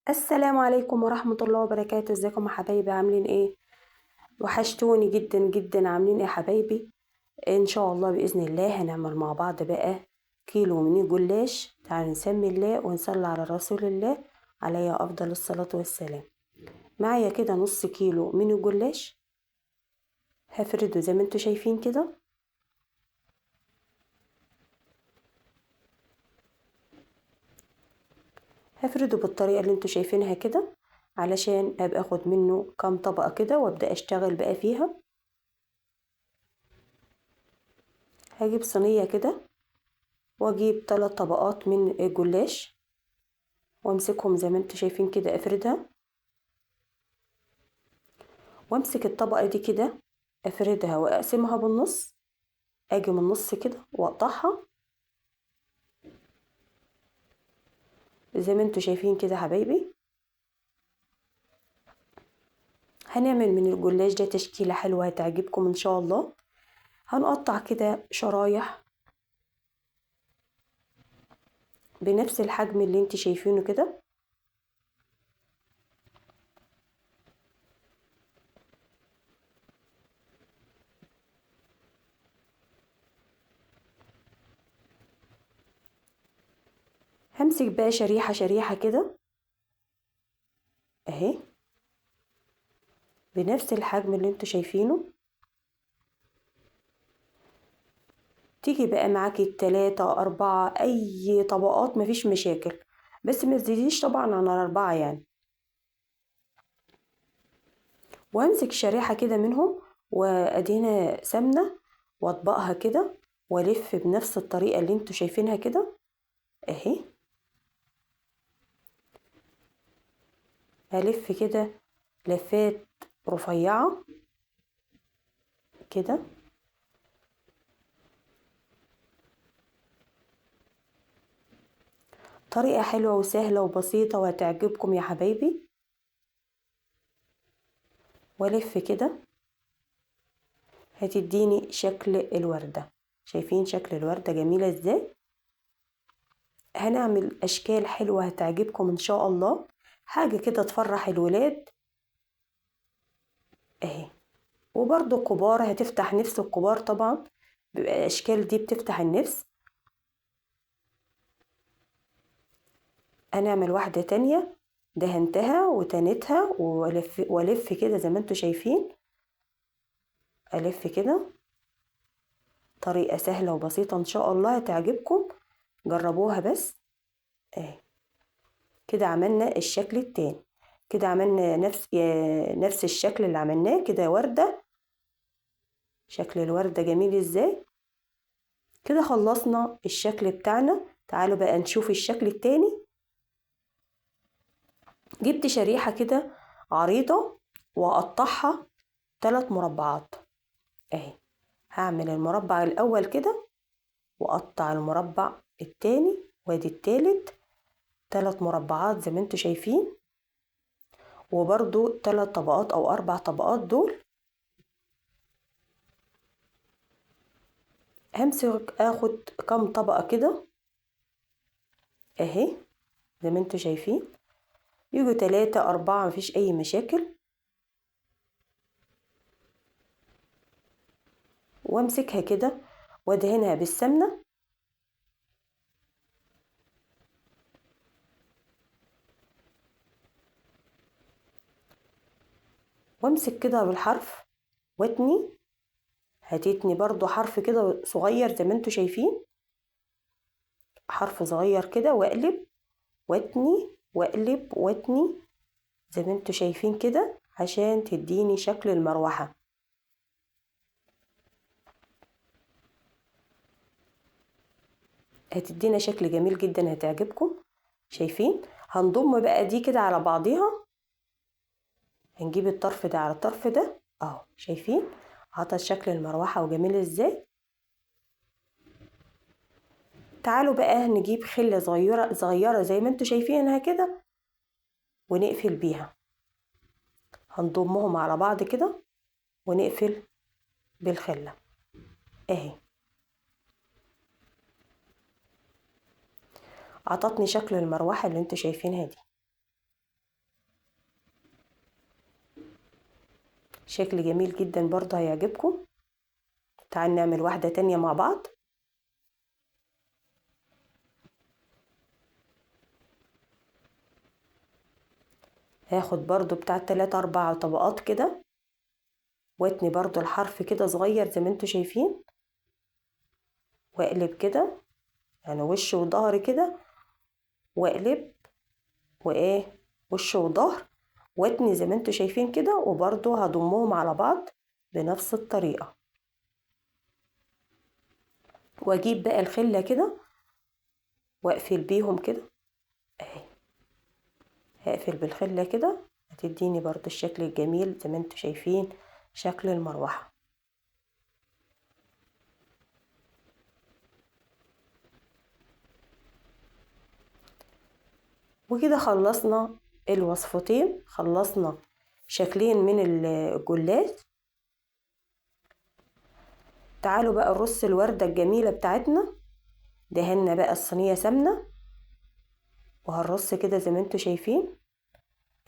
السلام عليكم ورحمة الله وبركاته. ازيكم يا حبايبي؟ عاملين ايه؟ وحشتوني جدا جدا. عاملين ايه يا حبايبي؟ ان شاء الله بإذن الله هنعمل مع بعض بقى كيلو من الجلاش. تعالوا نسمي الله ونصلي على رسول الله عليه افضل الصلاة والسلام. معايا كده نص كيلو من الجلاش، هفرده زي ما انتوا شايفين كده. هفرده بالطريقة اللي انتوا شايفينها كده علشان ابقى اخد منه كام طبقة كده وابدأ اشتغل بقى فيها. هجيب صينية كده واجيب 3 طبقات من الجلاش وامسكهم زي ما انتوا شايفين كده، افردها وامسك الطبقة دي كده افردها واقسمها بالنص، اجي من النص كده واقطعها زي ما انتوا شايفين كده حبايبي. هنعمل من الجلاش ده تشكيلة حلوة هتعجبكم ان شاء الله. هنقطع كده شرايح بنفس الحجم اللي انت شايفينه كده. همسك بقى شريحة شريحة كده اهي بنفس الحجم اللي انتوا شايفينه. تيجي بقى معاكي 3 4 اي طبقات مفيش مشاكل، بس ما تزيديش طبعا عن 4 يعني. وامسك شريحة كده منهم وادينا سمنة واطبقها كده والف بنفس الطريقة اللي انتوا شايفينها كده اهي. هلف كده لفات رفيعة كده. طريقة حلوة وسهلة وبسيطة وهتعجبكم يا حبايبي. والف كده هتديني شكل الوردة. شايفين شكل الوردة جميلة ازاي؟ هنعمل اشكال حلوة هتعجبكم ان شاء الله، حاجة كده تفرح الولاد اهي. وبرضو الكبار هتفتح نفس الكبار طبعا، بيبقى الاشكال دي بتفتح النفس. هنعمل واحدة تانية دهنتها وتنتها والف والف كده زي ما انتوا شايفين، الف كده. طريقة سهلة وبسيطة ان شاء الله هتعجبكم، جربوها بس اهي. كده عملنا الشكل التاني، كده عملنا نفس الشكل اللي عملناه كده وردة. شكل الوردة جميل ازاي. كده خلصنا الشكل بتاعنا. تعالوا بقى نشوف الشكل التاني. جبت شريحة كده عريضة واقطعها 3 مربعات اهي. هعمل المربع الاول كده واقطع المربع التاني وادي التالت، 3 مربعات زي ما انتوا شايفين، وبرضو 3 طبقات او 4 طبقات دول. همسك اخد كام طبقة كده اهي زي ما انتوا شايفين، يجوا 3 4 مفيش اي مشاكل. وامسكها كده وادهنها بالسمنة. وامسك كده بالحرف واتني، هتتني برضو حرف كده صغير زي ما انتوا شايفين، حرف صغير كده، واقلب واتني واقلب واتني زي ما انتوا شايفين كده عشان تديني شكل المروحة. هتدينا شكل جميل جدا هتعجبكم. شايفين؟ هنضم بقى دي كده على بعضيها، هنجيب الطرف ده على الطرف ده اهو. شايفين عطى شكل المروحة وجميل ازاي. تعالوا بقى نجيب خلة صغيرة صغيرة زي ما انتوا شايفينها كده ونقفل بيها. هنضمهم على بعض كده ونقفل بالخلة اهي. عطتني شكل المروحة اللي انتوا شايفينها دي. شكل جميل جدا برضه هيعجبكم. تعال نعمل واحدة تانية مع بعض. هاخد برضو بتاع 3 4 طبقات كده، واتني برضو الحرف كده صغير زي ما انتوا شايفين، واقلب كده يعني وش وظهر كده، واقلب وايه وش وظهر، واتني زي ما انتوا شايفين كده، وبرضو هضمهم على بعض بنفس الطريقة. واجيب بقى الخلة كده واقفل بيهم كده اهي، هقفل بالخلة كده، هتديني برضو الشكل الجميل زي ما انتوا شايفين شكل المروحة. وكده خلصنا الوصفتين، خلصنا شكلين من الجلاش. تعالوا بقى نرص الوردة الجميلة بتاعتنا. دهنا بقى الصينية سمنة، وهنرص كده زي ما انتوا شايفين.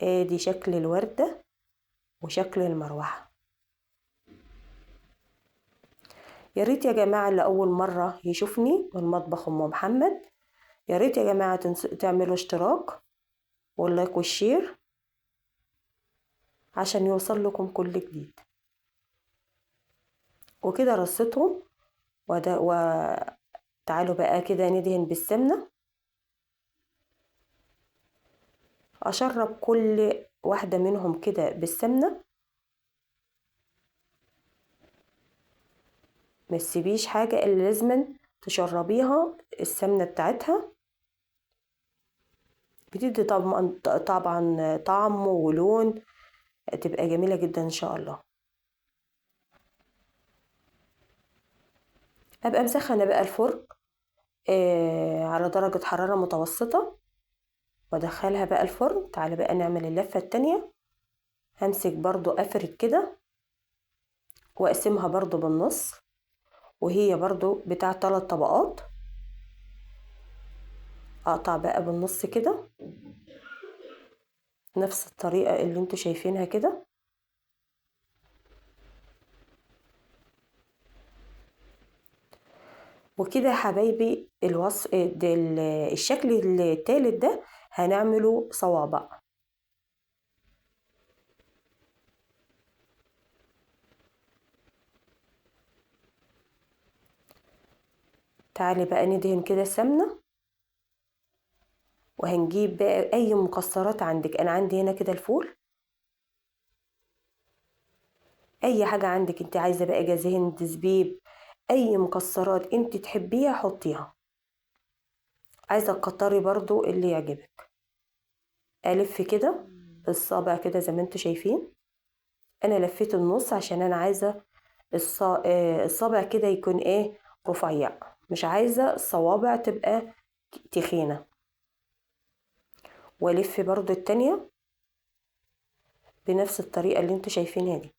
ادي شكل الوردة وشكل المروحة. يا ريت يا جماعة اللي أول مرة يشوفني من مطبخ أم محمد، يا ريت يا جماعة تعملوا اشتراك وال like وال share عشان يوصل لكم كل جديد. وكده رصيتهم، وتعالوا بقى كده ندهن بالسمنة. اشرب كل واحدة منهم كده بالسمنة، ما تسيبيش حاجة الا لازم تشربيها السمنة بتاعتها، بتدي طبعا طبعا طعم ولون، تبقى جميلة جدا ان شاء الله. ابقى مسخنة بقى الفرن على درجة حرارة متوسطة، وادخلها بقى الفرن. تعالى بقى نعمل اللفة التانية. همسك برضو افرد كده واقسمها برضو بالنص، وهي برضو بتاع 3 طبقات. اقطع بقى بالنص كده نفس الطريقة اللي انتوا شايفينها كده. وكده يا حبايبي الوصف الشكل التالت ده هنعمله صوابع. تعالي بقى ندهن كده السمنة، وهنجيب بقى اي مكسرات عندك. انا عندي هنا كده الفول، اي حاجة عندك انت عايزة بقى، جوز هند، زبيب، اي مكسرات انت تحبيها حطيها. عايزة تكتري برضو اللي يعجبك. الف كده الصابع كده زي ما انتوا شايفين. انا لفيت النص عشان انا عايزة الصابع كده يكون ايه رفيع، مش عايزة الصوابع تبقى تخينة. والف برضو التانية بنفس الطريقة اللي انتوا شايفينها دي.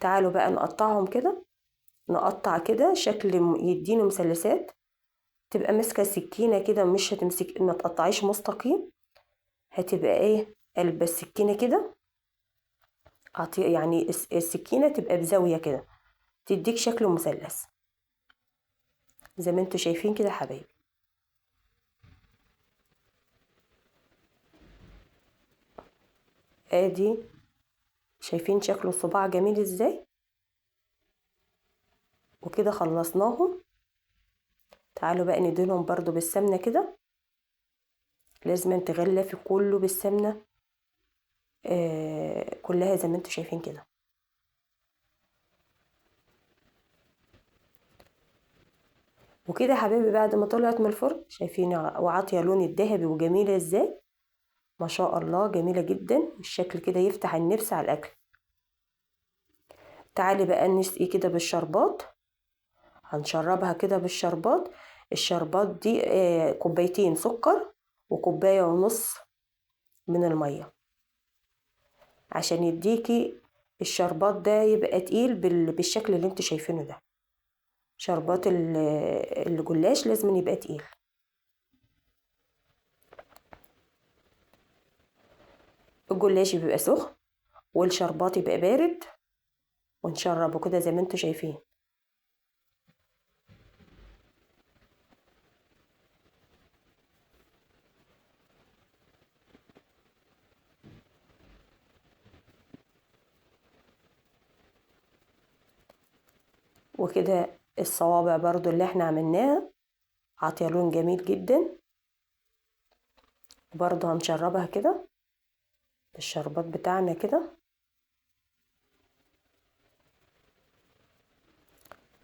تعالوا بقى نقطعهم كده، نقطع كده شكل يديني مثلثات. تبقى ماسكه سكينة كده، مش هتمسك، ما تقطعيش مستقيم، هتبقى ايه قلب السكينة كده، يعني السكينة تبقى بزاوية كده تديك شكل مثلث زي ما انتوا شايفين كده يا حبايبي. ادي شايفين شكل الصباع جميل ازاي. وكده خلصناهم. تعالوا بقى ندهنهم برضو بالسمنة كده، لازم تغلفي كله بالسمنة كلها زي ما انتوا شايفين كده. وكده يا حبايبي بعد ما طلعت من الفرن شايفين وعاطيه لون الذهبي وجميلة ازاي، ما شاء الله جميلة جدا. الشكل كده يفتح النفس على الاكل. تعالي بقى نسقي كده بالشربات، هنشربها كده بالشربات. الشربات دي كوبايتين سكر وكوبايه ونص من المية، عشان يديكي الشربات ده يبقى تقيل بالشكل اللي انتوا شايفينه ده. شربات الجلاش لازم يبقى تقيل. الجلاش بيبقى سخن والشربات يبقى بارد، ونشربه كده زي ما انتوا شايفين. وكده الصوابع برضو اللي احنا عملناها عاطيه لون جميل جدا، برضو هنشربها كده بالشربات بتاعنا كده.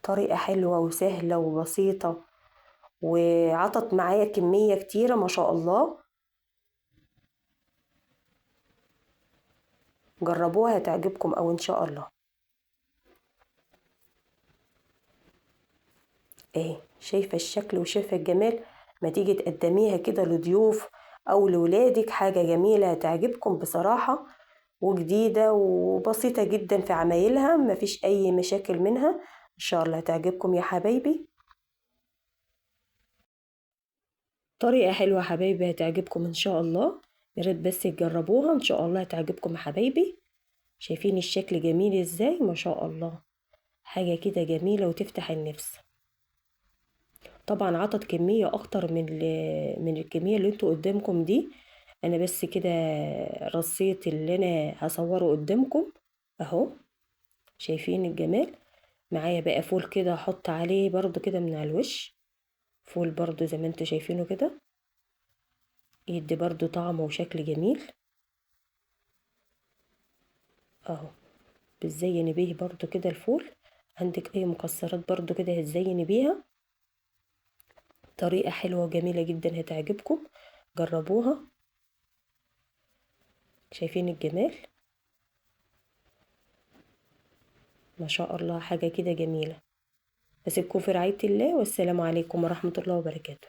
طريقة حلوة وسهلة وبسيطة، وعطت معايا كمية كتيرة ما شاء الله. جربوها هتعجبكم أو إن شاء الله. اهي شايفة الشكل وشايفة الجمال. ما تيجي تقدميها كده لضيوف أو لولادك، حاجة جميلة هتعجبكم بصراحة، وجديدة وبسيطة جدا في عمايلها، مفيش أي مشاكل منها. إن شاء الله هتعجبكم يا حبايبي. طريقة حلوة حبايبي، هتعجبكم إن شاء الله. يا ريت بس تجربوها، إن شاء الله هتعجبكم يا حبايبي. شايفين الشكل جميل إزاي؟ ما شاء الله، حاجة كده جميلة وتفتح النفس. طبعا عطت كمية أكتر من الكمية اللي انتوا قدامكم دي. أنا بس كده رصيت اللي أنا هصوره قدامكم أهو. شايفين الجمال؟ معايا بقى فول كده هحط عليه برضو كده من على الوش، فول برضو زي ما انتوا شايفينه كده، يدي برضو طعم وشكل جميل اهو. بتزيني بيه برضو كده الفول. عندك اي مكسرات برضو كده هتزيني بيها. طريقة حلوة وجميلة جدا هتعجبكم، جربوها. شايفين الجمال؟ ما شاء الله، حاجة كده جميلة. أسيبكم في رعاية الله، والسلام عليكم ورحمة الله وبركاته.